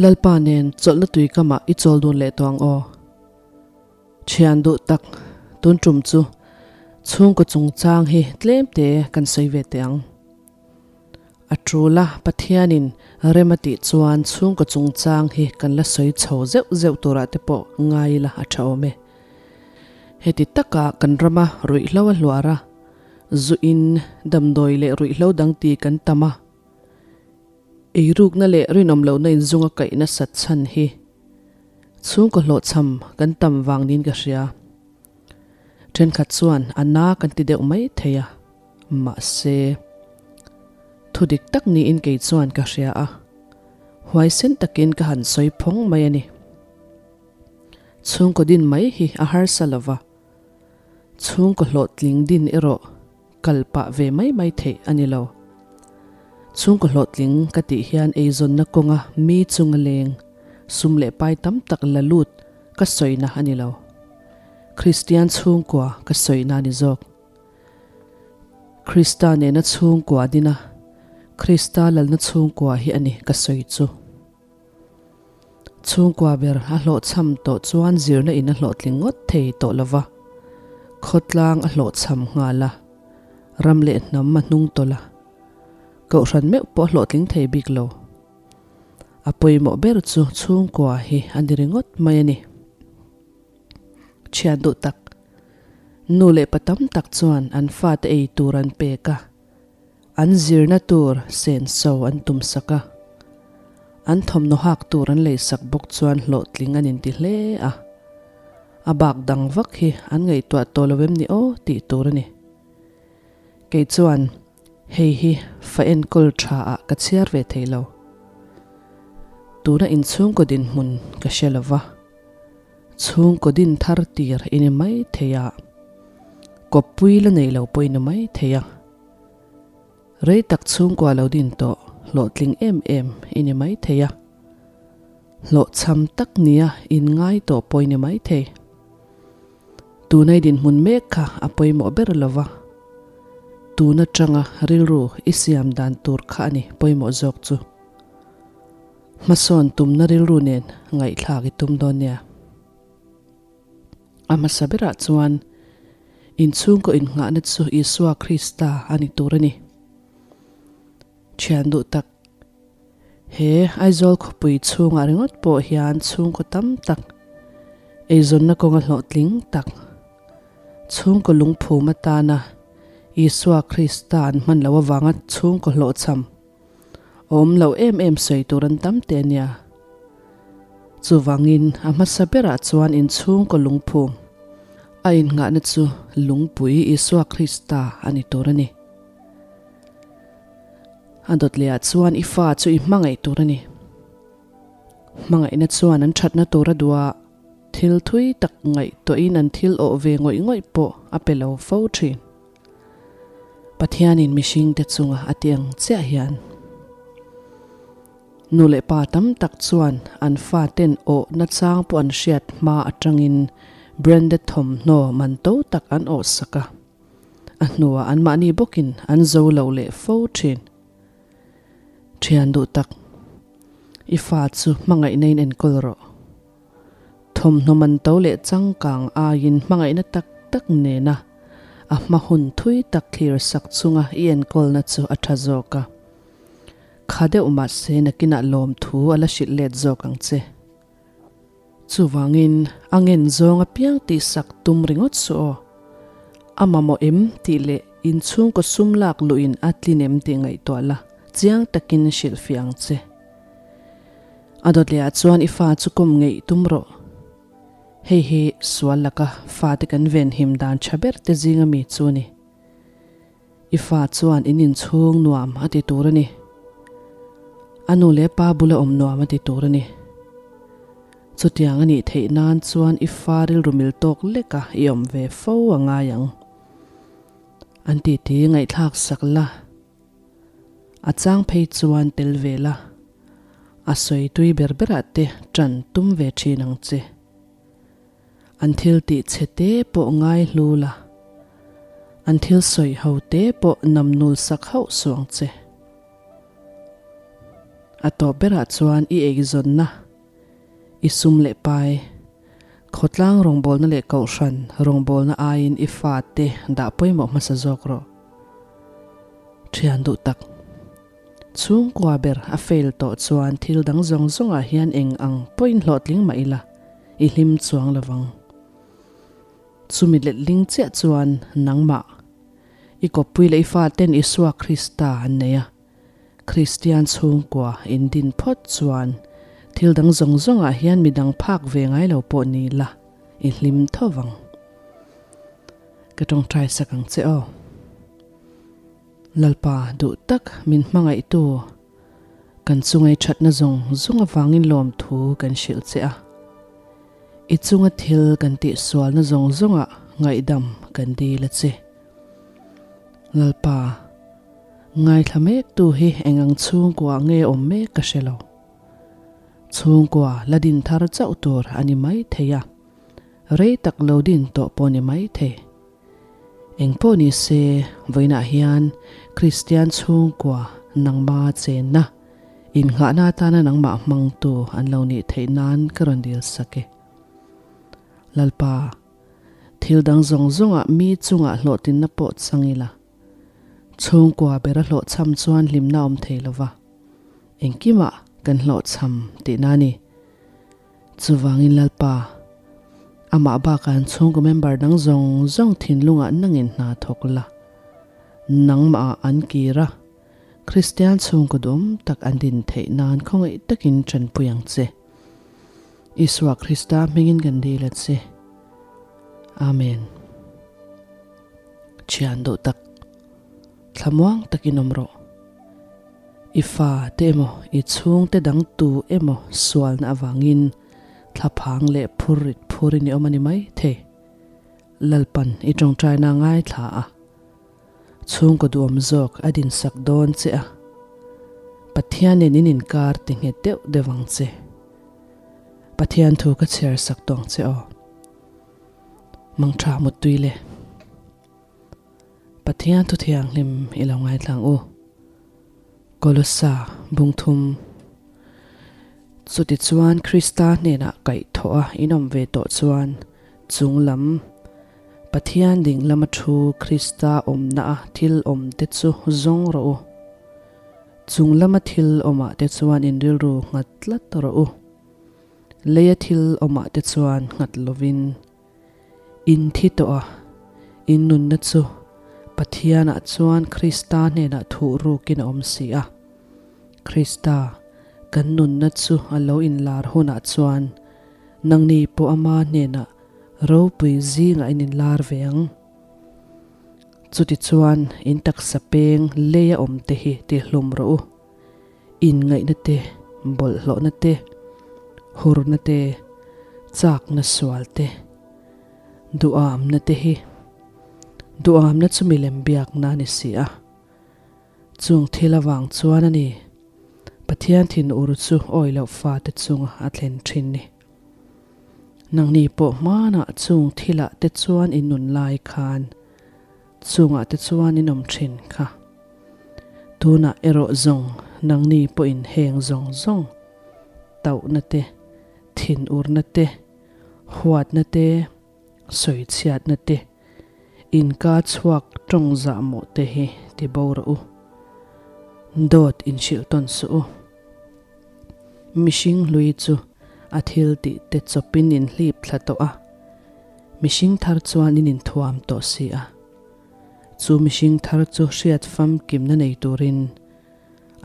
Lalpa nen chawlhna tui kamah i chawl dun leh tawh ang aw. Thian duh tak, tun tum chu chhungkaw chungchang hi tlem te kan sawi ve teh ang. A tul a, Pathianin rem a tih chuan chhungkaw chungchang hi kan la sawi chho zeuh zeuh turah te pawh ngai ila a tha awm e. Heti taka kan rama ruihhlo a hluar a, zu in damdawi leh ruihhlo dang ti kan tam a, eirukna leh rinawm lohna inzunga kaih nasat chhan hi chhungkaw hlawhchham kan tam vang niin ka hria. Thenkhat chuan a na kan ti deuh mai thei a, mahse thu dik tak niin kei chuan ka hria a, huaisen takin ka han sawi phawng mai a ni. Chhungkaw din mai hi a harsa lo va, chhungkaw hlawhtling din erawh kal pah ve mai mai theih a ni lo. Chhungkaw hlawhtling ka tih hian eizawnna kawnga mi chunga leng, sum leh pai tam tak la lut ka sawina a ni lo. Kristian chhungkua ka sawina a ni zawk. Krista nena chhungkua dina Krista lalna chhungkua hi a ni ka sawi chu. Chhungkua ber a hlawhchham tawh chuan zirna in a hlawhtling ngawt thei tawh lo va, khawtlang a hlawhchham nghal a, ram leh hnam a hnung tawlh a, kohhran meuh pawh a hlawhtling thei bik lo. A pawimawh ber chu chhungkua hi a ni ringawt mai a ni. Thian duh tak, nu leh pa tam tak chuan an fate ei tur an pek a. An zirna tur senso an tum sak a, an thawmhnaw hak tur an lei sak bawk chuan hlawhtling an inti hle a. A bak dang vak hi an ngaihtuah tawh lo em ni aw tih tur a ni. Kei chuan hei hi fa enkawl tha ah ka chhiar ve thei lo. Tuna inchhungkaw dinhmun ka hre lo va. Chhungkaw din thar tir i ni mai thei a, kawppui la nei lo pawh i ni mai thei a. Rei tak chhungkua lo din tawh hlawhtling em em i ni mai thei a, hlawhchham tak nia inngai tawh pawh i ni mai thei. Tunai dinhmun mek kha a pawimawh ber lo va, tun atanga rilru i siam dan tur kha a ni pawimawh zawk chu. Hmasawn tumna rilru nen ngaihthlak i tum dawn nia. A hmasa berah chuan inchhungkaw innghahna chu Isua Krista a ni tur a ni. Thian duh tak, he Aizawl khawpui chhungah ringawt pawh hian chhungkaw tam tak, eizawnna kawnga hlawhtling tak, chhungkaw lungphum atana Isua Krista an hman loh avanga chhungkaw hlawhchham, Awm lo em em sawi tur an tam teh ania. Chuvangin a hmasa berah chuan inchhungkaw lungphum a innghahna chu lungpui Isua Krista a ni tur a ni. A dawt lehah chuan i fa chu i hmangaih tur a ni. Hmangaihna chuan an thatna tur a duh a, thil thui tak ngaihtuahin an thil awh ve ngawih ngawih pawh a pe lo fo thin. Pathianin mihringte chunga a ti ang chiah hian nu leh pa tam tak chuan an faten awh nachang pawh an hriat hma atangin branded thawmhnaw man to tak an awh sak a, a hnuah anmahni bawkin an zo lo leh fo thin. Thian duh tak, i fa chu hmangaihna in enkawl rawh. Thawmhnaw man to leh changkang aiin hmangaihna tak tak nena a hma hun thui tak thlir sak chunga i enkawlna chu a tha zawk a. Kha deuh mahse nakinah lawmthu a la hrilh let zawk ang che. Chuvangin a ngen zawng apiang tihsak tum ringawt suh aw. A mamawh em tih leh inchhungkaw sum lak luhin a tlin em tih ngaihtuah la chiang takin hrilhfiah ang che. A dawt lehah chuan i fa chu kawm ngeih tum rawh. Hei hi sual laka fate kan venhim dan tha ber te zinga mi chu a ni. I fa chuan in inchhung nuam a ti tur a ni. A nu leh pa bula awm nuam a ti tur a ni. Chutiang a nih theih nan chuan i fa rilru mil tawk leka i awm ve fo a ngai ang. An titi ngaihthlak sak la. A chang phei chuan tel ve la, a sawi tui ber berah te ṭan tum ve ṭhin ang che. An thil tih chhe te pawh ngai hlu la, an thil sawi ho te pawh nam nul sak hauh suh ang che. A tawp berah chuan i eizawnna, i sum leh pai, khawtlang rawngbawlna leh kohhran rawngbawlna aiin i fate dah pawimawh hmasa zawk rawh. Thian duh tak. Chhungkua ber a fail tawh chuan thil dang zawng zawngah hian eng ang pawhin hlawhtling mah ila i hlim chuang lovang. Chumi letling chiah chuan nangmah, i kawppui leh i faten Isua Krista an nei a. Kristian chhungkua in din phawt chuan thil dang zawng zawngah hian midang phak ve ngai lo pawh ni la i hlim tho vang. Ka tawngtai sak ang che aw. Lalpa duh tak min hmangaihtu kan chungai thatna zawng zawng avangin lawmthu kan hrilh che a. I chunga thil kan tihsualna zawng zawngah ngaihdam kan dil a che. Lalpa, ngaithla mektu hi eng ang chhungkua nge awm mek ka hre lo. Chhungkua la din thar chauh tur a ni mai thei a, rei tak lo din tawh pawh ni mai thei. Eng pawh ni se, vawiinah hian Kristian chhungkua nangma chenna, innghahna atana nangmah hmangtu an lo nih theih nan ka rawn dil sak e. Lalpa, Thil dang zawng zawngah mi chungah hlawhtlinna pawh chang ila, chhungkua bera hlawhchham chuan hlimna awm thei lova, engkimah kan hlawhchham tihna a ni. Chuvangin Lalpa, amah bakah an chhungkaw member dang zawng zawng thinlungah nangin hna thawk la, nangmahah an kir a, Kristian chhungkaw duhawm tak an din theih nan khawngaih takin tanpui ang che. Isua Krista hmingin kan dil a che. Amen. Thian duh tak, thlamuang takin awm rawh. I fa te emaw, i chhungte dang tu emaw sualna avangin thlaphang leh phur rit phurin i awm a ni mai thei. Lalpan i tawngtaina ngaithla a. Chhungkaw duhawm zawk a dinsak dawn che a, Pathianin in inkar ti nghet deuh deuh ang che. Pathian thu ka chhiar sak tawng che aw. Mangtha muttui le. Pathian thu thianghlim i lo ngaithlang u. Kolosa bungthum. Chutichuan Krista hnenah kaihthawh a inawm ve tawh chuan chung lam Pathian ding lama thu Krista awmna a thil awm te chu zawng rawh u. Chung lama thil awmah te chuan in rilru nghat tlat rawh u. Leia thil awmah te chuan nghat lovin in thi tawh a, in nunna chu Pathianah chuan Krista hnenah thuh rukin a awm si a. Krista, kan nunna chu a lo inlar hunah chuan nangni pawh ama hnenah ropui zingah in inlar ve ang. Chutichuan in taksa peng leia awmte hi tihlum rawh u. Inngaihna te, bawlhhlawhna te, hurna te, chakna sual te, duhamna te hi duhamna chu milem biakna a ni si a. Chung thil avang chuan a ni, Pathian thinur chu awi loh fate chunga a thlen thin ni. Nangni pawh hmanah chung thilah te chuan in nun lai khan chungah te chuan in awm thin kha. Tunah erawh zawng nangni pawhin heng zawng zawng tauhna te, thinurna te, huatna te, sawichhiatna te, inka chhuak tawng zahmawh te hi ti bo rawh u. Dawt inhrilh tawn suh u. Mihring hlui chu a thil tih te chawpin in hlip thla tawh a, mihring thar chuan in inthuam tawh si a. Chu mihring thar chu hriat famkimna nei turin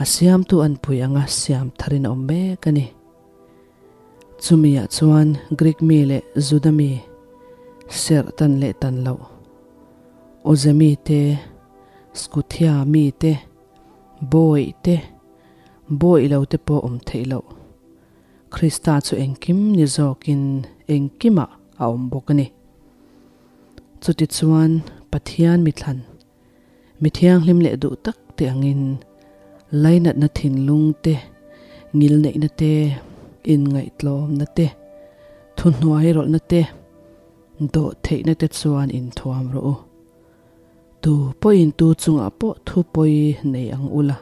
a siamtu anpui anga siam tharin a awm mek a ni. Chumiah chuan Greek mi leh Juda mi, serh tan leh tan loh, Awze mi te, Skuthia mi te, Bawih te, bawih lo te pawh awm theih loh. Krista chu engkim ni zawkin engkimah a awm bawk a ni. Chutichuan Pathian mithlan, mi thianghlim leh duh tak te angin lainatna thinlung te, ngilneihna te, inngaihtlawmna te, thuhnuai rawlhna te, dawhtheihna te chuan inthuam rawh u. Tu pawhin tu chungah pawh thu pawi nei ang ula.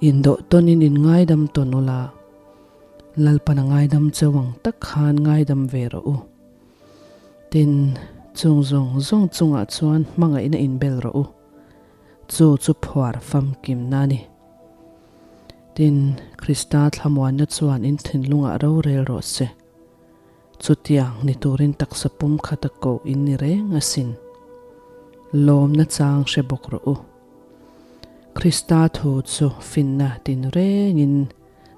Indawh tawnin in ngaidam tawn ula, Lalpan a ngaidam cheu ang tak khan ngaidam ve rawh u. Tin, chung zawng zawng chungah chuan hmangaihna inbel rawh u. Chu chu phuar famkimna a ni. Tin, Krista thlamuanna chuan in thinlungah rorel rawh se. Chutiang ni turin taksa pum khata koh in ni reng asin. Lawmna chang hre bawk rawh u. Krista thu chu finna tin rengin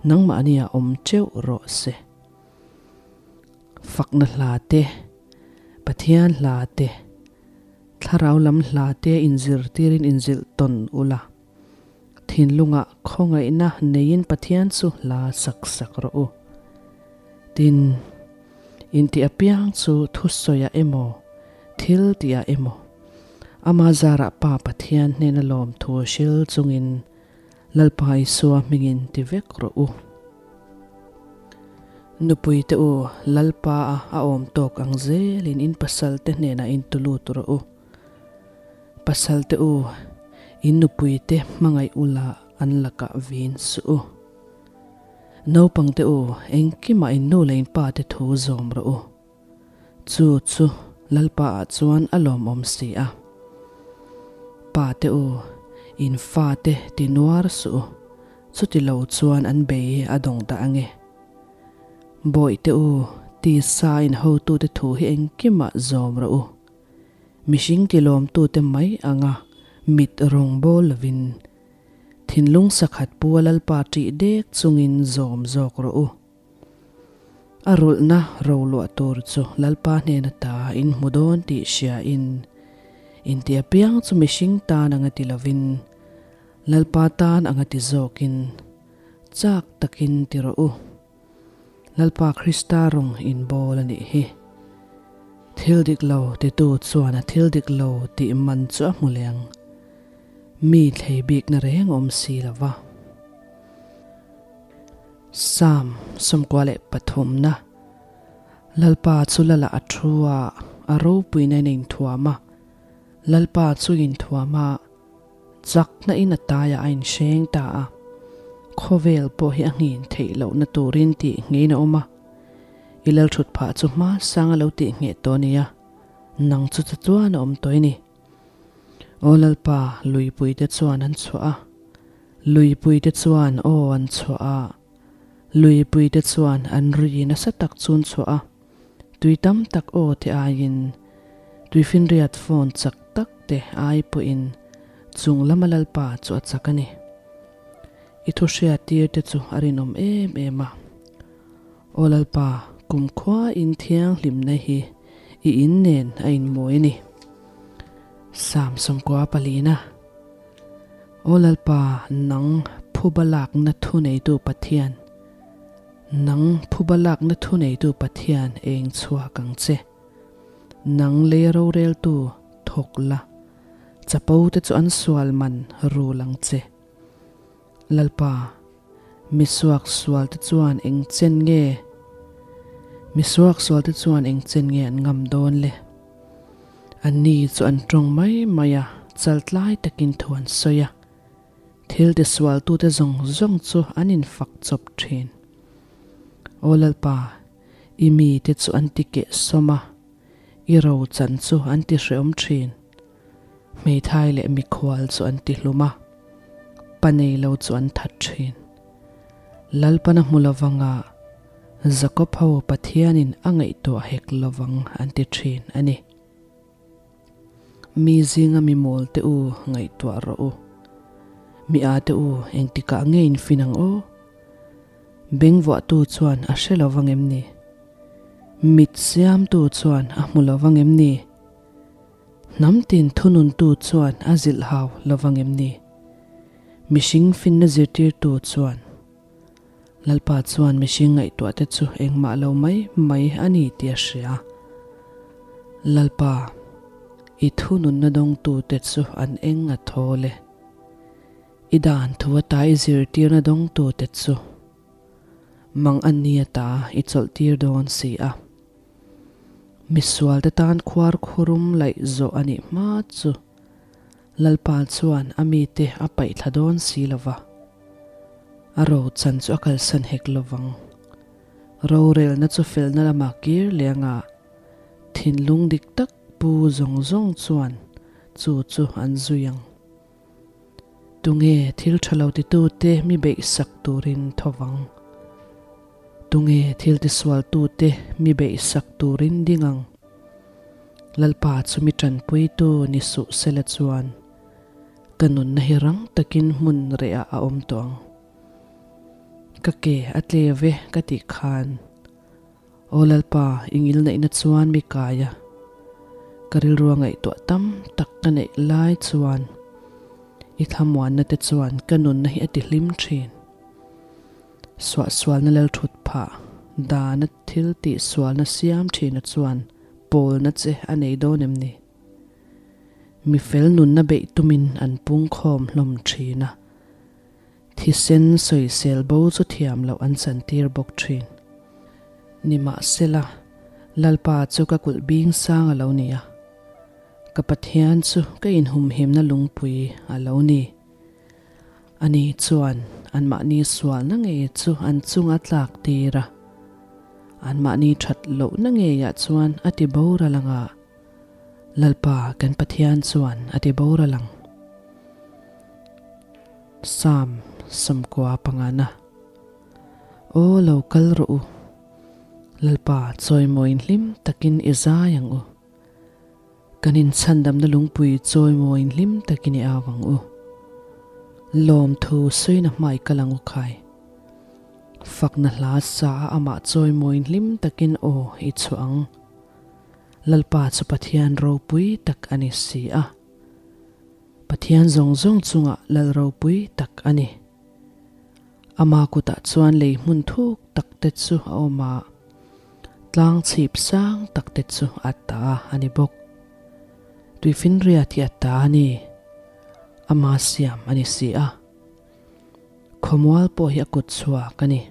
nangmahnia awm teuh rawh se. Fakna hla te, Pathian hla te, Thlarau lam hla te inzirtirin inzilh tawn ula. Thinlungah khawngaihna neiin Pathian chu hla sak sak rawh u. Tin, intih apiang chu thusawiah emaw, thil tihah emaw, ama zarah Pa Pathian hnena lawmthu hril chungin Lalpa Isua hmingin ti vek rawh u. Nupui te u, Lalpa a a awm tawk ang zelin in pasal te hnenah in tu lut rawh u. Pasal te u, in nupui te hmangaih ula an lakah vin suh u. Naupang te u, engkimah in nu leh in pa te thu zawm rawh u. Chu chu Lalpa ah chuan a lawmawm si a. Pa te u, in fa te ti nuar suh u, chuti lo chuan an bei a dawng dah ange. Bawih te u, tisa in hotute thu hi engkimah zawm rawh u. Mihring ti lawmtute mai anga mit rawng bawl lovin, thinlung sakhat pu a Lalpa ṭih dek chungin zawm zawk rawh u. A rulhna roluah tur chu Lalpa hnena ta in hmu dawn tih hriain, inti apiang chu mihring tan anga ti lovin, Lalpa tan anga ti zawkin, chak takin ti rawh u. Lalpa Krista rawng inbawl a nih hi. Thil dik lo titu chuan a thil dik lo tih man chu a hmu leng. Mi thlei bikna reng awm si lo va. Psalm 93na Lalpa chu Lala a thu a, a ropuina in a inthuam a. Lalpa chu inthuam a, chakna in a taiah a inhreng ta a. Khawvel pawh hi a nghin theih lohna turin tih ngeiin a awm a. I lalthut phah chu hma sang a lo tih ngheh tawh a nia, nang chu chatuan a awm tawh i ni. Aw Lalpa, luipuite chuan an chhuah a, Luipuite chuan aw an chhuah a, Luipuite chuan an ri nasa tak chu an chhuah a, tui tam tak aw te aiin, tuifinriat phone chak tak te ai pawhin chung lama Lalpa chu a chak a ni. I thu hriattir te chu a rinawm em em a. Aw Lalpa, kumkhua in thianghlimna hi i in nen a inmawi a ni. Psalm 94 palina. Aw Lalpa, nang phuba lakna thuneitu Pathian, nang phuba lakna thuneitu Pathian eng chhuak ang che. Nang lei roreltu thawk la, chapo te chu an sual man rul ang che. Lalpa, mi suak sual te chuan eng chen nge, mi suak sual te chuan eng chen nge an ngam dawn le? Anni chu an tawng mai mai a, chaltlai takin thu an sawi a. Thil tisualtute zawng zawng chu an infak chawp thin. Aw Lalpa, i mite chu an ti kehsawm a, i rochan chu an ti hreawm thin. Hmeithai leh mikhual chu an ti hlum a, pa nei lo chu an that thin. Lalpana hmu lovanga Jakob ho Pathianin a ngaihtuah hek lovang an ti thin a ni. Mi zinga mi mawl te u ngaihtuah rawh u. Mi a te u engtikah nge in fin ang aw? Bengvuahtu chuan a hre lovang em ni? Mit siamtu chuan a hmu lovang em ni? Hnam tin thununtu chuan a zilh hau lovang em ni? Mihring finna zirtirtu chuan, Lalpa chuan mihring ngaihtuah te chu engmah lo mai mai a ni tih a hria. Lalpa, i thununna dawngtute chu an eng a thawl e. I dan thu ata i zirtirna dawngtute chu mang an ni ata i chawlhtir dawn si a. Misualte tan khuar khurum laih zawh a nih hma chu Lalpa chuan a mite a paih thla dawn si lo va. A ro chan chu a kalsan hek lovang. Rorelna chu felna lamah kir leh anga thinlung dik tak pu zawng zawng chuan chu chu an zui ang. Tunge thil tha lo titute mi beihsak turin tho vang? Tunge thil tisualtute mi beihsak turin ding ang? Lalpa chu mi tanpuitu ni suh sela chuan ka nunna hi rang takin hmun rehah a awm tawh ang. Ka ke a tle ve ka tih khan Aw Lalpa, i ngilneihna chuan mi kai a, ka rilrua ngaihtuah tam tak ka neih lai chuan i thlamuanna te chuan ka nunna hi a ti hlim thin. Suahsualna lalthut phah dana thil tih sualna siam thina chuan pawlna che a nei dawn em ni? Mi fel nunna beih tumin an pungkhawm hlawm thin a. Thisen sawisel bo chu thiam loh an chantir bawk thin. Nimahsela, Lalpa chu ka kulh bing sang a lo ni a, ka Pathian chu ka inhumhimna lungpui a lo ni. Ani chuan anmahni sualna ngei chu an chunga tlak tir a, anmahni that lohna ngeiah chuan a ti boral anga Lalpa kan Pathian chuan a ti boral ang. Psalm 95 Aw lo kal rawh u, Lalpa chawimawiin hlim takin i zai ang u. Kan inchhandamna lungpui chawimawiin hlim takin i au ang u. Lawmthu sawina hmai kal ang u khai. Fakna hla sa a amah chawimawiin hlim takin aw i chhuah ang. Lalpa chu Pathian ropui tak a ni si a. Pathian zawng zawng chungah lal ropui tak a ni. Ama kutah chuan lei hmun thuk tak te chu a awm a, tlang chhip sang tak te chu a ta a ni bawk. Tuifinriat hi a ta a ni, ama siam a ni si a. Khawmual pawh hi a kut chhuak a ni.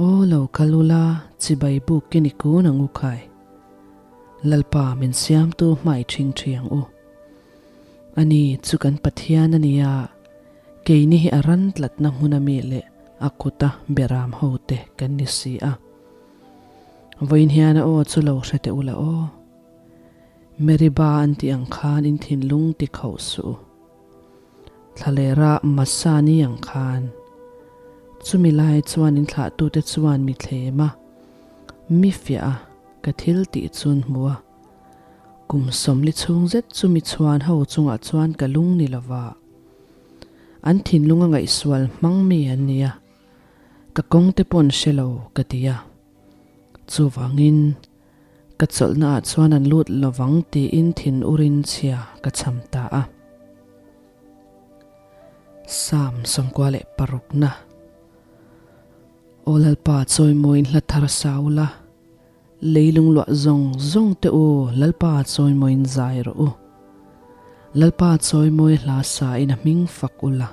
Aw lo kal ula, chibai buk i ni kun ang u khai. Lalpa min siamtu hmai ṭhing ṭhi ang u. Ani chu kan Pathian a nia, keini hi a ran tlatna hmuna mi leh a kuta beram ho te kan ni si a. Vawiin hian a aw chu lo hre teh ula aw. Meriba an tih ang khan in thinlung ti khauh suh u. Thlalera Massa ni ang khan. Chumi lai chuan in thlahtute chuan mi thlem a, mi fiah a, ka thil tih chu an hmu a. Kum 40 chhung zet chumi chhuan ho chungah chuan ka lung ni lova. An thinlung a ngaihsual hmang mi an ni a, ka kawng te pawh an hre lo ka ti a. Chuvangin. Ka chawlhna ah chuan an lut lovang tiin thin urin chhia ka cham ta a. Psalm 96 na Aw Lalpa chawimawiin hla thar sa ula, leilung luah zawng zawng te u Lalpa chawimawiin zai rawh u. Lalpa chawimawi hla sa in a hming fak ula,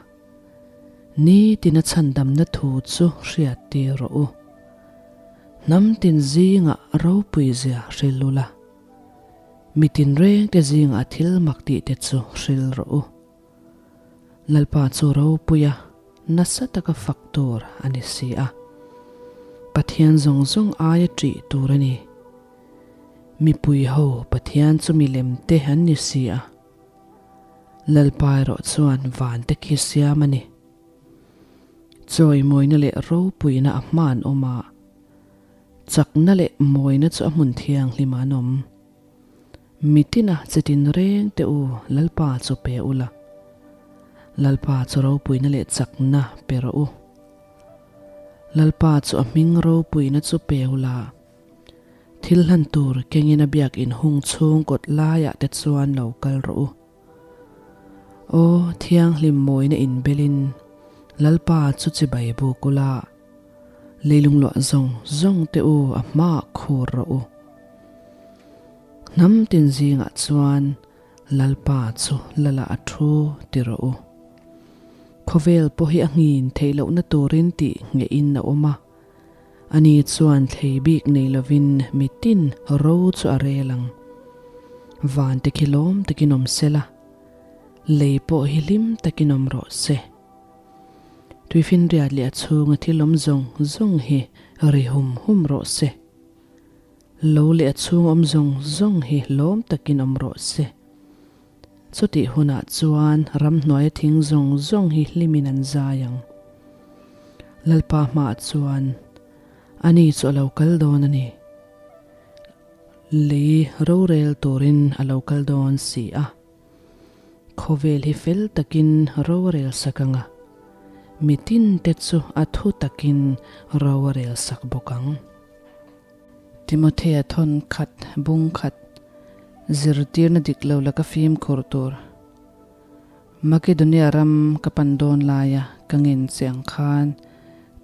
nitin a chhandamna thu chu hriat tir rawh u. Hnam tin zingah ropui zia hril ula, mi tinrengte zingah thil mak tihte chu hril rawh u. Lalpa chu ropuia nasa taka fak tur a ni si a, Pathian zawng zawng aia ṭih tur a ni. Mipui ho Pathian chu milemte an ni si a, Lalpa erawh chuan vante khi siam a ni. Chawimawina leh ropuina a hma an awm a, chakna leh mawina chu a hmun thianghlim ah an awm. Mitina che tin reng teh u Lalpa chu pe ula, Lalpa chu ropuina leh chakna pe rawh u. Lalpa chu a hming ropuina chu pe ula, thil hlan tur kengin a biakinn hung chhung kawt laiah te chuan lo kal rawh u. Aw thianghlim mawina inbelin Lalpa chu chibai buk ula, leilung luah zawng zawng te u a hmaah khur rawh u. Hnam tin zingah chuan Lalpa chu Lala a thu ti rawh u. Khawvel pawh hi a nghin theih lohna turin tih ngehin a awm a, Ani chuan thlei bik nei lovin mitin ro chu a rel ang. Van te khi lawm takin awm se la, lei pawh hi hlim takin awm rawh se. Tuifinriat leh a chhunga thil awm zawng zawng hi ri hum hum rawh se. Lo leh a chhung awm zawng zawng hi lawm takin awm rawh se. Chutih hunah chuan ramhnuaia thing zawng zawng hi hlimin an zai ang. Lalpa hmaah chuan ani chu a lo kal dawn a ni. Lei rorel turin a lo kal dawn si a. Khawvel hi fel takin ro a rel sak ang a, mi tinte chu a thu takin ro a rel sak bawk ang. Timothea thawn khat bung khat zirtirna dik lo laka fimkhur tur. Makedonia ram ka pan dawn laia ka ngen che ang khan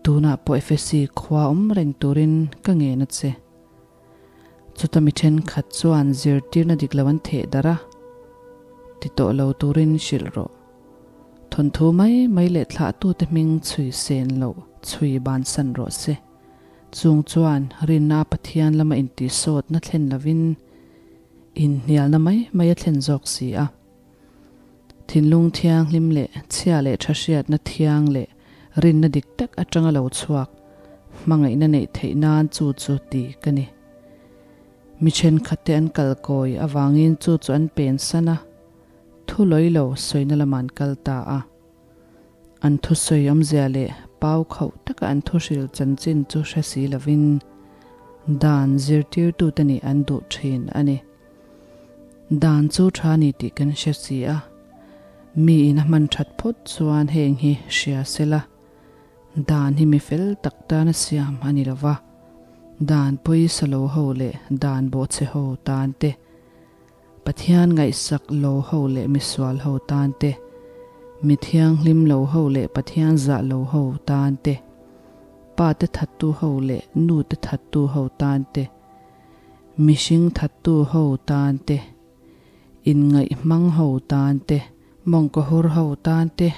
tunah pawh Efesi khua awm reng turin ka ngen a che. Chuta mi thenkhat chuan zirtirna dik lo an theh darh a, ti tawh lo turin hrilh rawh. Thawnthu mai mai leh thlahtute hming chhui sen loh chhui bansan rawh se. Chung chuan rinna Pathian lama intihsawtna thlen lovin inhnialna mai mai a thlen zawk si a. Thinlung thianghlim leh chhia leh tha hriatna thiang leh rinna dik tak atanga lo chhuak hmangaihna neih theih nan chu chu ti ka ni. Mi thenkhatte an kal kawi avangin chu chu an pensan a, thu lawi lo sawina lamah an kal ta a. An thusawi awmzia leh pau khauh taka an thuhril chanchin chu hre si lovin dan zirtirtute nih an duh thin a ni. Dan chu tha ni tih kan hre si a, miin a hman that phawt chuan heng hi hria se la, dan hi mi fel tak tana siam a ni lo va, dan pawisa lo ho leh dan bawhchhe ho tan te, Pathian ngaihsak lo ho leh misual ho tan te, mi thianghlim lo ho leh Pathian zah lo ho tan te, pa te thattu ho leh nu te thattu ho tan te, mihring thattu ho tan te, inngaih hmang ho tan te, mawngkawhur ho tan te,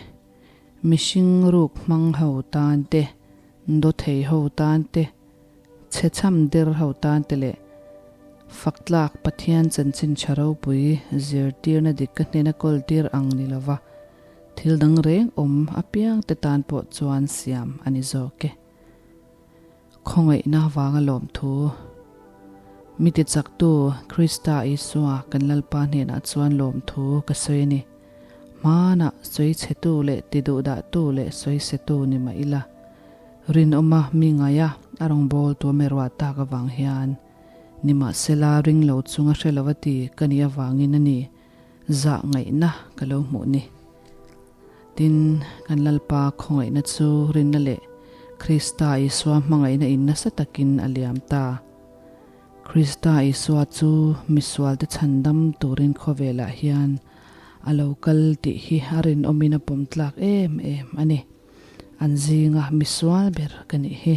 mihring ruk hmang ho tan te, dawthei ho tan te, Chhechham der ho tan te leh faktlak Pathian chanchin tha ropui zirtirna dik ka hnena kawl tir ang ni lova thil dang reng awm apiang te tan pawh chuan siam a ni zawk e. Khawngaihna vanga lawmthu mi tichaktu Krista Isua kan Lalpa hnenah chuan lawmthu ka sawi a ni. Hmanah sawichhetu leh tiduhdahtu leh sawisetu ni mah ila. Rinawma mi ngaia a rawngbâwl tu a ruah tâk avâng hian nimahsela ring lo chunga hre lo a ti ka nih avângin a ni zah ngaihna ka lo hmuh ni. Tin, kan Lalpa khawngaihna chu rinna leh Krista Isua hmangaihna in nasa takin a liam ta. Krista Isua chu misualte chhandam turin khawvelah hian a lo kal tih hi a rinawmin a pawm tlâk êm êm a ni. An zinga misual ber ka nih hi.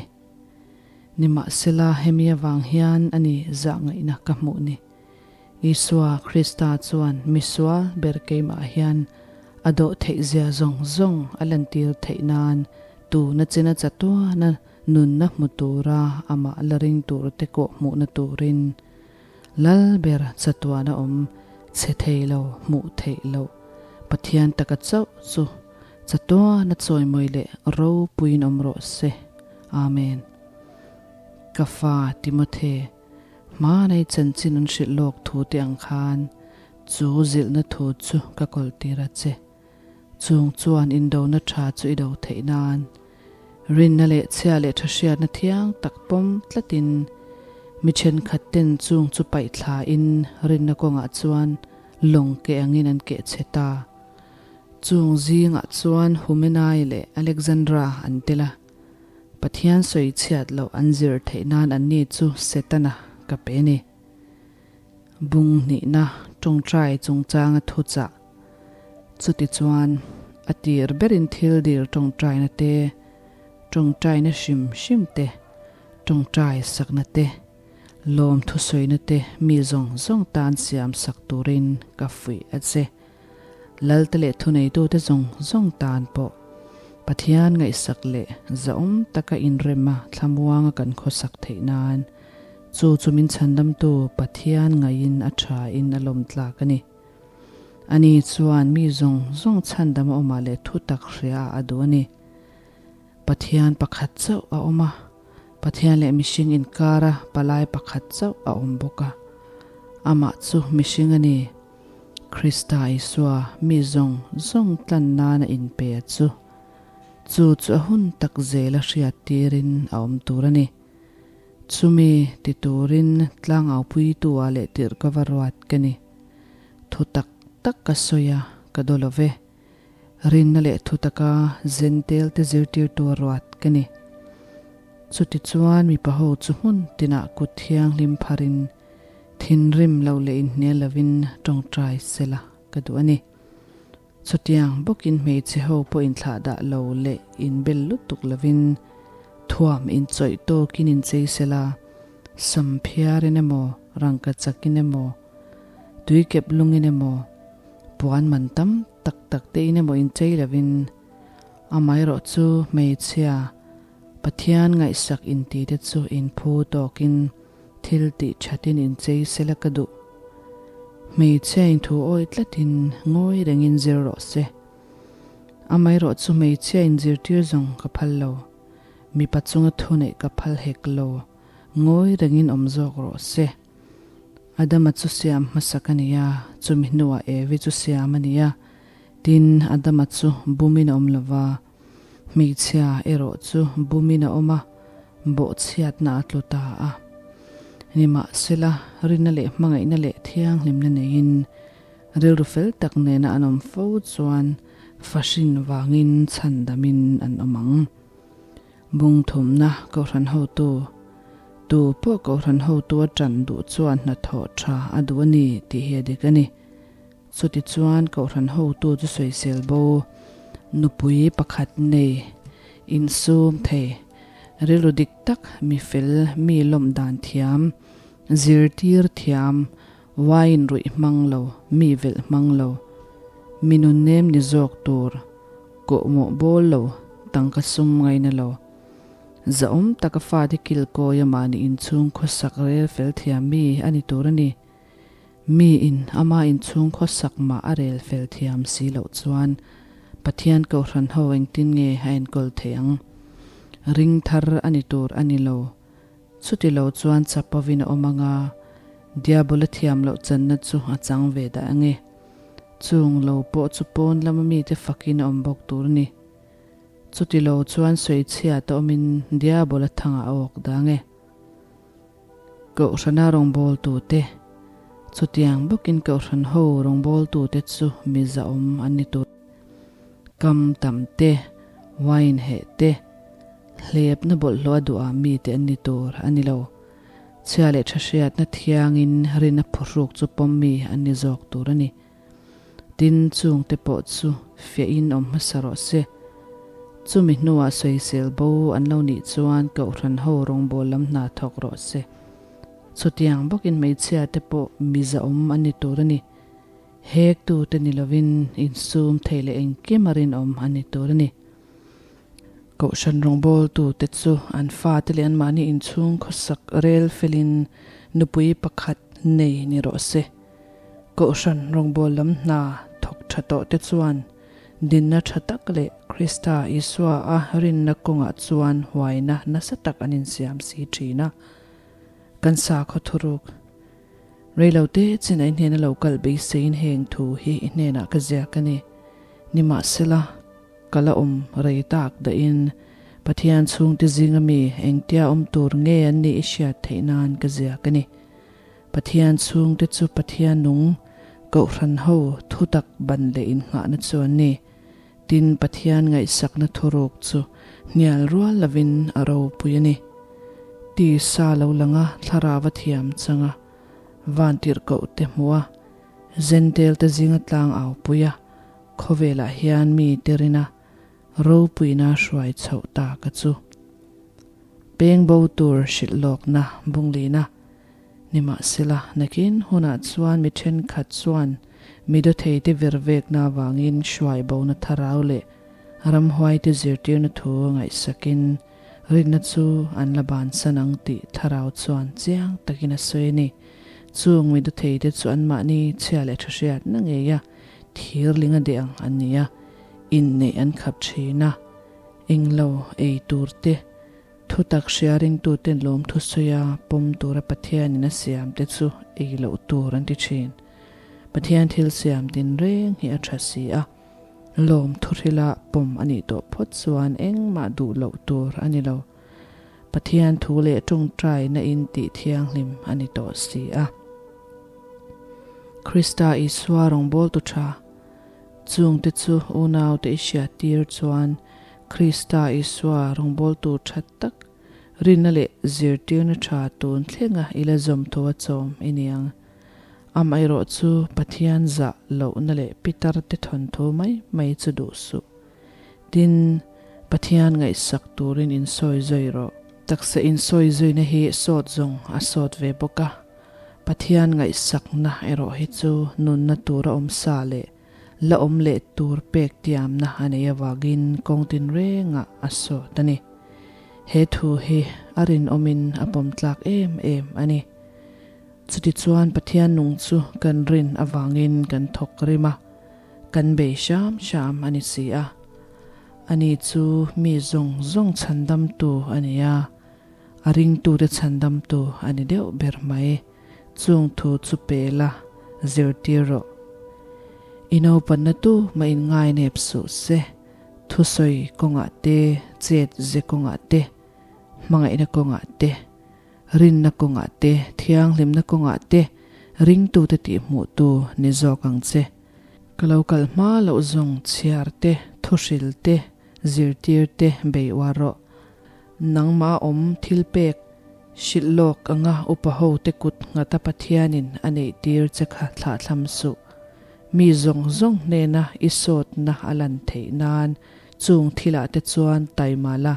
Nimahsela hemi avang hian a ni zah ngaihna ka hmuh ni. Isua Krista chuan misual ber keimah hian a dawh theih zia zawng zawng a lantir theih nan tuna china chatuana nunna hmu tura amah la ring turte kawh hmuhna turin Lal ber chatuana awm chhe thei lo hmuh theih loh Pathian taka chauh chu Chatuan a chawimawi leh ropuiin awm rawh se. Amen. Ka fa Timothe, hmanei chanchin an hrilh lawk thu te ang khan chu zilhna thu chu ka kawltir a che. Chung chuan indona tha chu i do theih nan rinna leh chhia leh tha hriatna thiang tak pawm tlatin mi thenkhat ten chung chu paih thla in rinna kawngah chuan lawng keh angin an keh chhe ta. Chung zingah chuan Humenai leh Alexandra an tel a, Pathian sawi chhiat loh an zir theih nan anni chu Setana ka pe a ni. Bung hnihna tawngtai chungchanga thuchah. Chutichuan, a tir berin thil dil tawngtaina te, tawngtaina hrim hrim te, tawngtai sakna te, lawm thusawina te mi zawng zawng tan siam sak turin ka fuih a che. Lalte leh thuneitute zawng zawng tan pawh Pathian ngaihsak leh zahawm taka inrema thlamuanga kan khawsak theih nan chu chu min chhandamtu Pathian ngaihin a thain a lawm tlak a ni. Ani chuan mi zawng zawng chhandam a awmah leh thutak hria a duh a ni. Pathian pakhat chauh a awm a, Pathian leh mihring inkara palai pakhat chauh a awm bawk a. Amah chu mihring a ni. Krista Isua mi zawng zawng tlan nana inpe a chu. Chu chu a hun tak zela hriat tirin a awm tur a ni. Chumi ti turin tlangaupuitu-ah leh tirh ka va ruat ka ni. Thu tak tak ka sawi a, ka daw lo ve. Rinna leh thu taka Zentel te zirtirtu a ruat ka ni. Chutichuan mipa ho chu hmun tinah kut thianghlim pharin thinrim lo leh inhnial lovin tawngtai sela ka duh a ni. Chutiang bawkin hmeichhe ho pawh inthlah dah lo leh inbel lutuk lovin thuam inchawih tawkin inchei sela, sam phiarin emaw, rangka chakin emaw, tuikep lungin emaw, puan man tam tak tak te in emaw inchei lovin, amaherawh chu hmeichhia Pathian ngaihsak inti te chu inphu tawkin thil tih thatin inchei sela ka duh. Hmeichhia inthu awi tlatin ngawi rengin zir rawh se. Amaherawh chu hmeichhia inzirtir zawng ka phal lo. Mipa chunga thu neih ka phal hek lo. Ngawi rengin awm zawk rawh se. Adama chu siam hmasak a ni a, chumi hnuah Evi chu siam a ni a. Tin, Adama chu bumin a awm lo va, hmeichhia erawh chu bumin a awm a, bawhchhiatna a tlu ta a. Nimahsela, rinna leh hmangaihna leh thianghlimna neiin rilru fel tak nena an awm fo chuan fahrin vangin chhandamin an awm ang. Bung thumna Kohhran hotu, Tu pawh Kohhran hotu a ṭan duh chuan hnathawh ṭha a duh a ni tih hi a dik a ni. Chutichuan Kohhran hotu chu sawisel bo, nupui pakhat nei, insum thei, rilru dik tak, mi fel, mi lawm dan thiam, zirtir thiam, wine ruih hmang lo, mi velh hmang lo, mi nunnem ni zawk tur, Kawhmawh bawl lo, tangka sum ngaina lo. Zahawm taka fate kilkawi a mahni inchhung khawsak rel fel thiam mi a ni tur a ni. Mi in ama inchhung khawsak mah a rel fel thiam si loh chuan Pathian Kohhran ho engtin nge a enkawl theih ang? Ring thar a ni tur a ni lo. Chuti lo chuan chapovin a awm anga Diabola thiam loh channa chu a chang ve dah ange. Chung lo pawh chu pawn lama mite fakin a awm bawk tur a ni. Chuti lo chuan sawichhiat a awmin Diabola thangah a awk dang e. Kohhrana rawngbawltute, Chutiang bawkin Kohhran ho rawngbawltute chu mi zahawm an ni tur. Kam tam te, wine heh te, hlepna bawlhhlawh a duhah mite an ni tur a ni lo. Chhia leh tha hriatna thiangin rinna phuhruk chu pawm mi an ni zawk tur a ni. Tin, chungte pawh chu fiahin awm hmasa rawh se. Chumi hnuah sawisel bo an lo nih chuan Kohhran ho rawngbâwl lam hna thawk rawh se. Chutiang bawkin hmeichhia te pawh mi zahawm an ni tur a ni. Hêktute ni lovin insûm thei leh engkim a rinawm an ni tur a ni. Kohhran rawngbawltute chu an fate leh anmahni inchhung khawsak rel felin nupui pakhat nei ni rawh se. Kohhran rawngbâwl lam hna thawk tha tawhte chuan dinna tha tak leh Krista Isua a rinna kawngah chuan huaina nasa tak an insiam si thin a. Kan sakhaw thuruk Reilote chin a i hnena lo kal beiseiin heng thu hi i hnenah ka ziak a ni. Nimahsela. Ka la awm rei tak dahin Pathian chhungte zinga mi engtia awm tur nge an nih i hriat theih nan ka ziak a ni. Pathian chhungte chu Pathian nung Kohhran ho thutak ban leh innghahna chu an ni. Tin, Pathian ngaihsakna thuruk chu hnial rual lovin a ropui a ni. Tisa lo langa thlarau a thiam changa vantirhkoh te hmuh a, Zentel te zinga tlang au pui a, Khawvelah hian mi tirina ropuina hruai chhoh ta ka chu. Peng bo tur hrilh lawkna bunglina nimahsela nakin hunah chuan mi thenkhat chuan mi dawtheite virvekna avangin hruai bona tharau leh ramhuaite zirtirna thu ngaihsakin rinna chu an la bansan ang tih thlarau chuan chiang takin a sawi a ni. Chung mi dawtheite chu anmahni chhia leh tha hriatna ngei a. Thirling a deh ang an ni a, inneih an khap thin a. Englo ei tur te, thutak hria ringtuten lawmthu sawi a pawm tura Pathianin a siam te chu ei loh tur an ti thin. Pathian thil siam tinreng hi a tha si a, lawmthu hrila pawm a nih tawh phawt chuan engmah duh loh tur a ni lo. Pathian thu leh tawngtaina in tih thianghlim a ni tawh si a. Krista Isua rawngbawltu tha chungte chu unaute i hriattir chuan Krista Isua rawngbawltu tha tak rinna leh zirtirna tha tun thlenga i la zawm tho a chawm i ni ang. Amaherawh chu Pathian zah lohna leh pitar te thawnthu mai mai chu duh suh. Tin, Pathian ngaihsak turin insawi zui rawh. Taksa insawi zuina hi sawt zawng a sawt ve bawk a, Pathian ngaihsakna erawh hi chu nunna tura awm sa leh la awm leh tur pek tiamna a nei avangin kawng tinrengah a sawt a ni. He thu hi a rinawmin a pawm tlak em em a ni. Chutichuan Pathian nung chu kan rin avangin kan thawk rim a. Kan bei hram hram a ni si a. Ani chu mi zawng zawng chhandamtu a ni a, a ringtute chhandamtu a ni deuh ber mai. Chung thu chu pe la, zirtir rawh. I naupanna tu mah in ngainep suh se, thusawi kawngah te, chet ze kawngah te, hmangaihna kawngah te, Rinna kawngah te, thianghlimna kawngah te ringtute tihhmuhtu ni zawk ang che. Ka lo kal hma loh zawng chhiar te, thuhril te, zirtir te bei uar rawh. Nangmah awm thil pek hrilh lawk anga upa ho te kut nghata Pathianin a neih tir che kha thlahthlam suh. Mi zawng zawng hnena i sawtna a lan theih nan chung thilah te chuan taima la,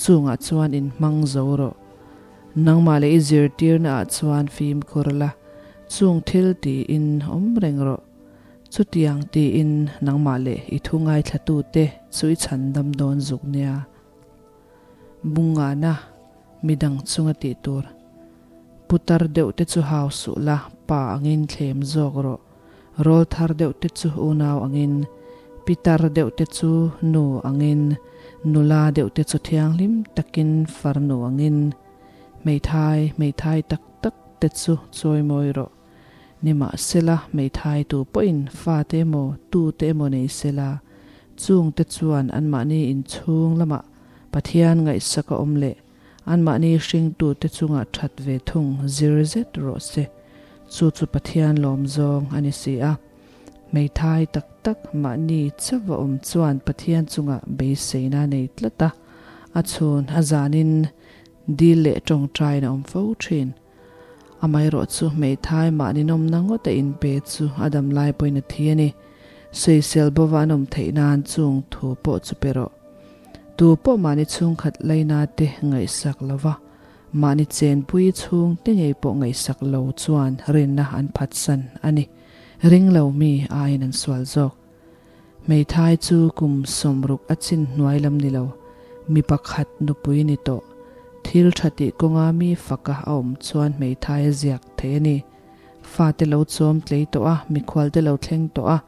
Chungah chuan in hmang zo rawh. Nangmah leh i zirtirna ah chuan fimkhur la, chung thil tiin awm reng rawh. Chutiang tiin nangmah leh i thu ngaithlatute chu i chhandam dawn zuk nia. Bungana midang chunga tih tur. Putar deuh te chu hau suh la, pa angin thlem zawk rawh. Rawl thar deuh te chu unau angin, pitar deuh te chu nu angin, nula deuh te chu thianghlim takin farnu angin, hmeithai hmeithai tak tak te chu chawimawi rawh. Nimahsela hmeithai tu pawhin fate emaw tute emaw nei sela, chungte chuan anmahni inchhung lamah Pathian ngaihsak a awm leh Anmahni hringtute chungah that ve thung zir zet rawh se. Chu chu Pathian lawm zawng a ni si a. Hmeithai tak tak mahni chauh a awm chuan Pathian chungah beiseina nei tlat a, a chhun a zanin dil leh tawngtaiin a awm fo thin. Amaherawh chu hmeithai mahni nawmna ngawt a inpe chu a dam lai pawhin a thi a ni. Sawisel bova an awm theih nan chung thu pawh chu pe rawh. Tu pawh mahni chhungkhat laina te ngaihsak lo va, mahni chenpui chhungte ngei pawh ngaihsak lo chuan rinna an phatsan a ni. Ring lo mi aiin an sual zawk. Hmeithai chu kum 60 a chin hnuai lam ni lo, mi pakhat nupui ni tawh. Thil tha tih kawnga mi faka a awm chuan hmeithai a ziak thei a ni. Fate lo chawm tlei tawh a, mikhualte lo thleng tawh a,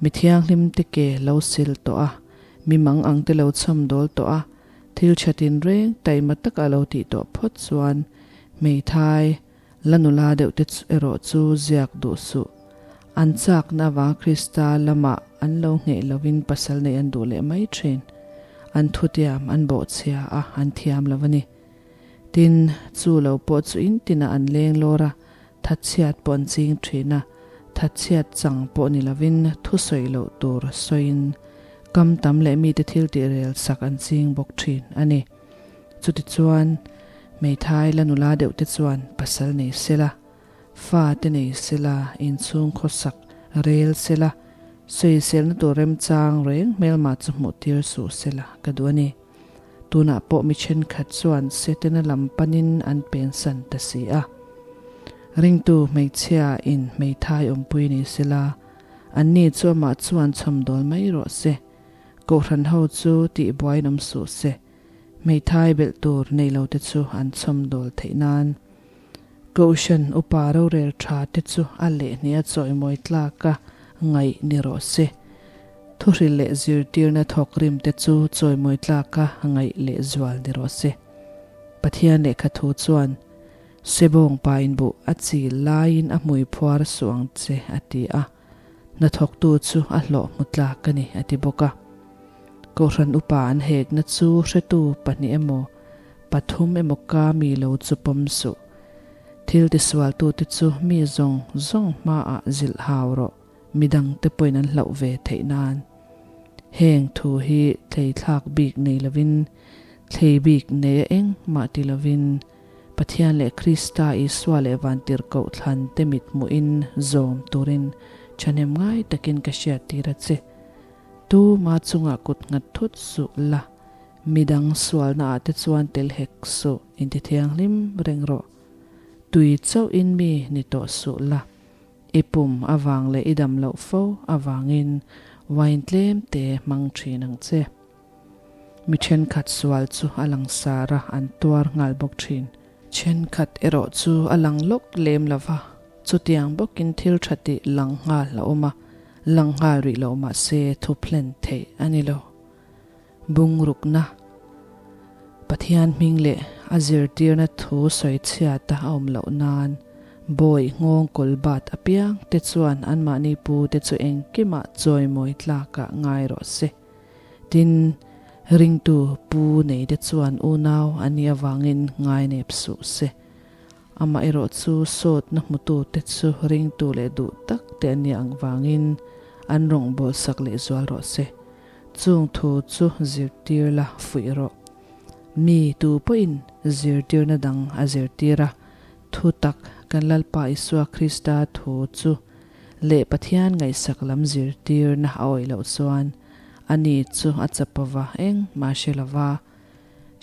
mi thianghlim te ke lo sil tawh a, mi mang ang te lo chhawm dawl tawh a, thil tha tinreng taima taka a lo tih tawh phawt chuan hmeithai La nula deuh te erawh chu ziak duh suh. An chakna avanga Krista lamah an lo ngheh lovin pasal neih an duh leh mai thin. An thutiam an bawhchhia a, an thiam lo a ni. Tin, chu lo pawh chu in tinah an leng lawr a, thatchhiat pawh an ching thin a, thatchhiat chang pawh ni lovin thusawi loh tur sawiin kam tam leh mite thil tih rel sak an ching bawk thin a ni. Chutichuan, hmeithai la nula deuh te chuan pasal nei sela, fa te nei sela, inchhung khawsak rel sela, sawiselna tur remchang reng hmelma chu hmuh tir suh sela ka duh a ni. Tunah pawh mi thenkhat chuan Setana lam panin an pensan ta si a. Ringtu hmeichhia in hmeithai awmpui ni sela, anni chu amah chuan chhawmdawl mai rawh se. Kohhran ho chu tihbuaiin awm suh se. Hmeithai belh tur nei lo te chu an chhawmdawl theih nan Kohhran upa rorel tha te chu a lehhnih a chawimawi tlak a ngaih ni rawh se. Thuhril leh zirtirna thawk rim te chu chawimawi tlaka ngaih leh zual ni rawh se. Pathian lehkha thu chuan, Sebawng pa in buh a chil laiin a hmui phuar suh ang che a ti a, hnathawktu chu a hlawh hmu tlak a ni a ti bawk a. Kohhran upa an hekna chu hretu pahnih emaw pathum emaw ka mi lo chu pawm suh. Thil tisualtute chu mi zawng zawng hmaah zilh hau rawh. Midangte pawhin an hlauh ve theih nan. Heng thu hi thlei thlak bik nei lovin, thlei bik nei a eng mah ti lovin, Pathian leh Krista Isua leh Vantirhkoh thlan te mit hmuhin zawm turin thahnem ngai takin ka hriattir a che. Tu ma chungah kut nghat thut suh la, midang sualna ah te chuan tel hek suh inti thianghlim reng rawh. Tui chauhin mi ni tawh suh la. I pum avang leh i dam loh fo avangin wine tlem te hmang thin ang che. Mi thenkhat sual chu a lang sar a, an tuar nghal bawk thin. Thenkhat erawh chu a lang lawk lem lo va, chutiang bawkin thil tha tih lang nghal a awm a, lang nghal rih lo mah se thu phlen theih a ni lo. Bungrukna, Pathian hming leh a zirtirna thu sawi chhiata a awm loh nan bawi nghawng kawl bat apiang te chuan anmahni pu te chu engkimah chawimawi tlakah ngai rawh se. Tin, ringtu pu nei te chuan unau an nih avangin ngai nep suh se. Amaherawh chu sawtna hmutu te chu ringtu leh duh tak te an nih ang vangin an rawngbawlsak leh zual rawh se. Chung thu chu zirtir la fuih rawh. Mi tu pawhin zirtirna dang a zirtir a, thu tak kan Lalpa Isua Krista thu chu leh Pathian ngaihsak lam zirtirna a awih loh chuan ani chu a chapova engmah hre lova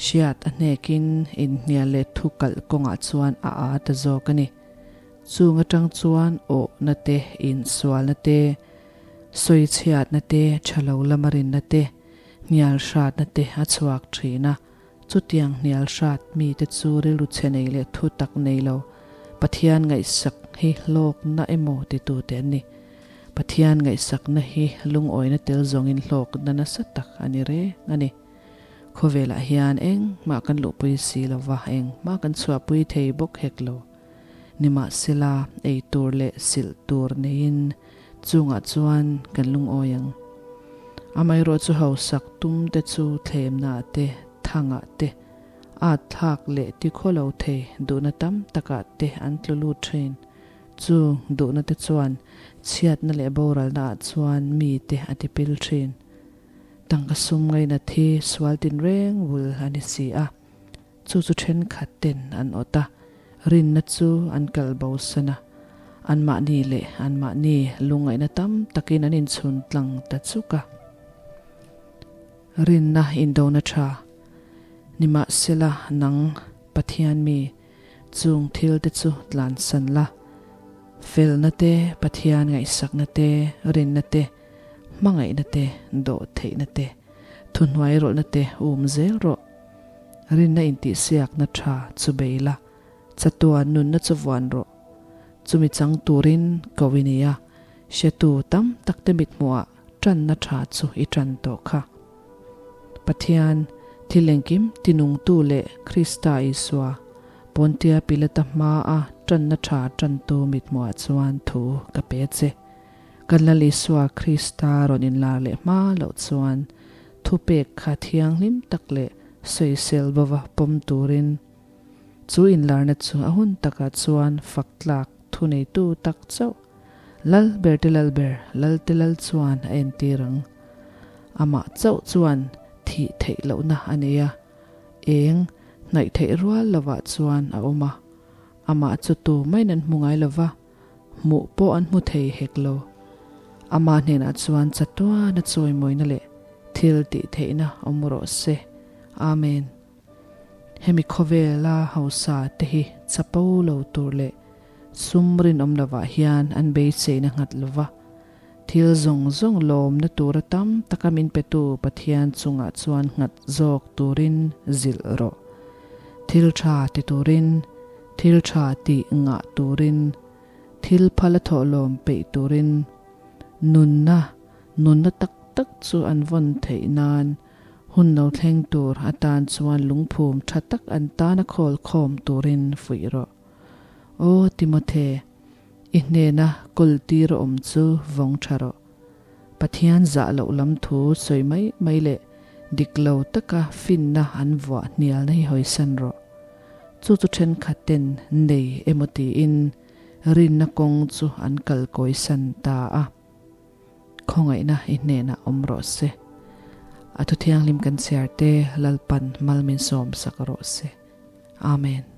hriat a hnekin inhnial leh thu kalh kawngah chuan a aa ta zawk a ni. Chung atang chuan awhna te, insualna te, Sawichhiatna te, tha lo lama rinna te, hnial hratna te a chhuak thin a. Chutiang hnial hrat mite chu rilru chhe nei leh thu tak nei lo, Pathian ngaihsak hi hlawkna emaw titute an ni. Pathian ngaihsakna hi lungawina tel zawngin hlawkna nasa tak a ni reng a ni. Khawvelah hian engmah kan luhpui si lova, engmah kan chhuahpui thei bawk hek lo. Nimahsela, ei tur leh silh tur neiin chungah chuan kan lungawi ang. Amaherawh chu hausak tum te chu thlemnaah te, thangah te, at thlak leh tikhaw lo thei duhna tam takah te an tlu lut thin. Chu duhna te chuan chhiatna leh boralnaah chuan mite a tipil thin. Tangka sum ngainat hi sual tinreng bul a ni si a. Chu chu thenkhat ten an awt a, rinna chu an kal bo san a. Anmahni leh anmahni lungngaihna tam takin an inchhun tlang ta chuk a. Rinna indona tha nimahsela nang Pathian mi chung thil te chu tlansan la, felna te, Pathian ngaihsakna te, rinna te, hmangaihna te, dawhtheihna te, thuhnuai rawlhna te um zel rawh. Rinna intihsiakna tha chu bei la, chatuan nunna chu vuan rawh. Chumi chang turin ko i ni a, hretu tam takte mithmuhah tanna tha chu i tan tawh kha. Pathian, thil engkim tinungtu leh Krista Isua, Pontia Pilata hmaa tanna tha tantu mithmuhah chuan thu ka pe che. Kan Lal Isua Krista rawn inlar leh hma loh chuan thupek kha thianghlim tak leh sawisel bova pawm turin chu inlarna chu a hun takah chuan fak tlak thuneitu tak chauh Lal ber te Lal ber, Lal te Lal chuan a entir ang. Amah chauh chuan thih theih lohna a nei a, eng hnaih theih rual lovah chuan a awm a, amah chu tu maiin an hmu ngai lova, Hmuh pawh an hmu thei hek lo. Ama hnenah chuan chatuana chawimawina leh thil tih theihna awm rawh se. Amen. Hemi khawvela hausa te hi chapo lo tur leh sum rinawm lovah hian an beiseina nghat lova, thil zawng zawng lawmna tura tam taka min petu Pathian chungah chuan nghat zawk turin zilh rawh. Thil tha ti turin Thil tha tih ngah turin, thil phal a thawhlawm peih turin, nunna, nunna tak tak chu an vawn theih nan hun lo thleng tur atan chuan lungphum tha tak an tana khawl khawm turin fuih rawh. Aw Timothe, i hnena kawl tir awm chu vawng tha rawh. Pathian zah loh lam thu sawi mai mai leh dik lo taka finna an vuah hnialna hi hawisan rawh. Chu chu thenkhat ten nei emaw tiin rinna kawng chu an kal kawisan ta a. Khawngaihna i hnenah awm rawh se. A thu thianghlim kan chhiar te Lalpan mal min sawm sak rawh se. Amen.